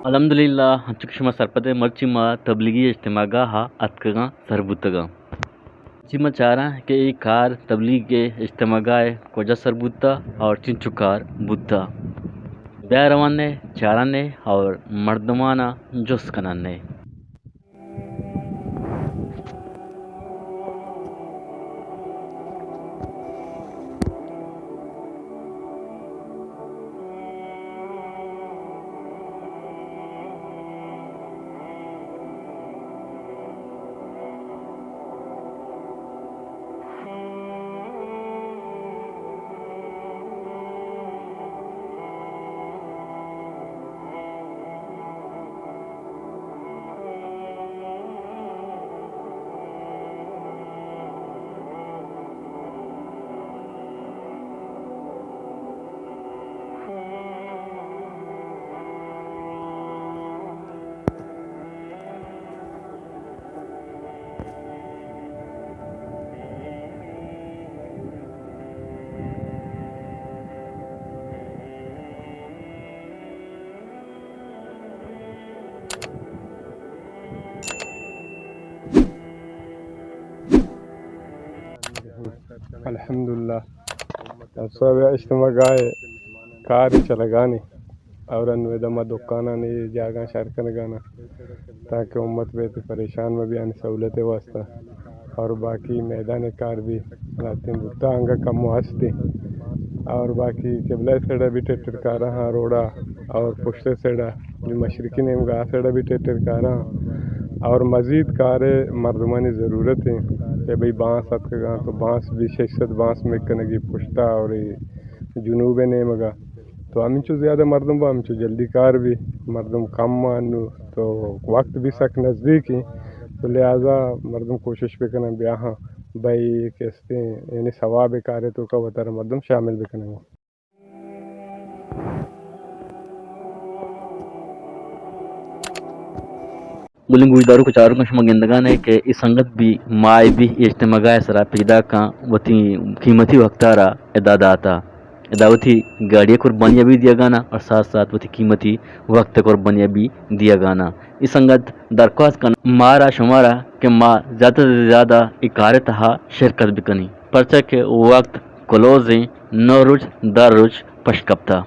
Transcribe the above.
الحمدللہ، انچو کہ شما سرپد ئے، مرچی ما تبلیغی اجتماع گاہ ءَ اتکگاں، سر بوتگاں۔ مرچی ما چاراں کہ اے کار تبلیغ ءِ اجتماع گاہ ءَ کجا سر بوتا اور چنچو کار بوتا۔ بیا روان ئے، چاران ئے اور مردمانا جست کنان ئے۔ الحمدللہ، سب اجتماع گاہ کاری چلگانی اور انو دما دکانانی جاگہ شر کنگانا تاکہ امت بیت پریشان مہ بیانی سہولت واسطہ۔ اور باقی میدان کار بھی لاتیں بوتا انگا کم ہستی۔ اور باقی قبلہ سڑا بھی ٹریکٹر کارا ہاں روڈا اور پشت سڑا بھی مشرقی نیمگا سڑا بھی ٹریکٹر کارا ہاں۔ اور مزید کار مردمانی ضرورت ہیں کہ بھئی بانس اتکگاں تو بانس بھی شش صد بانس مکنگی پشتا اور جنوب نیمگا۔ تو ہمینچو زیادہ مردم با، ہمینچو جلدی کار بی، مردم کم آں نوں، تو وقت بھی سک نزدیک ایں، تو لہذا مردم کوشش بکنن بیاہاں، بھئی کہ استیں، یعنی ثواب کارے توکا وتارا مردم شامل بکنن۔ گلیں گوشداروک و چاروکاں، شما گندگان ئے کہ اے سنگت بھی ماہ بھی اجتماع گاہ سرا پیداکاں وتی قیمتی وقت ءَ را ادا داتا۔ ادا وتی گاڑی قربانی بھی دیگانا اور ساتھ ساتھ وتی قیمتی وقت قربانی بھی دیگانا۔ اے سنگت درخواست کن مارا شمارا کہ ما زیادہ سے زیادہ اے کار تہا شرکت بکنی، پرچہ کہ وقت کلوز ایں، نو روچ دہ روچ پشت کپتا۔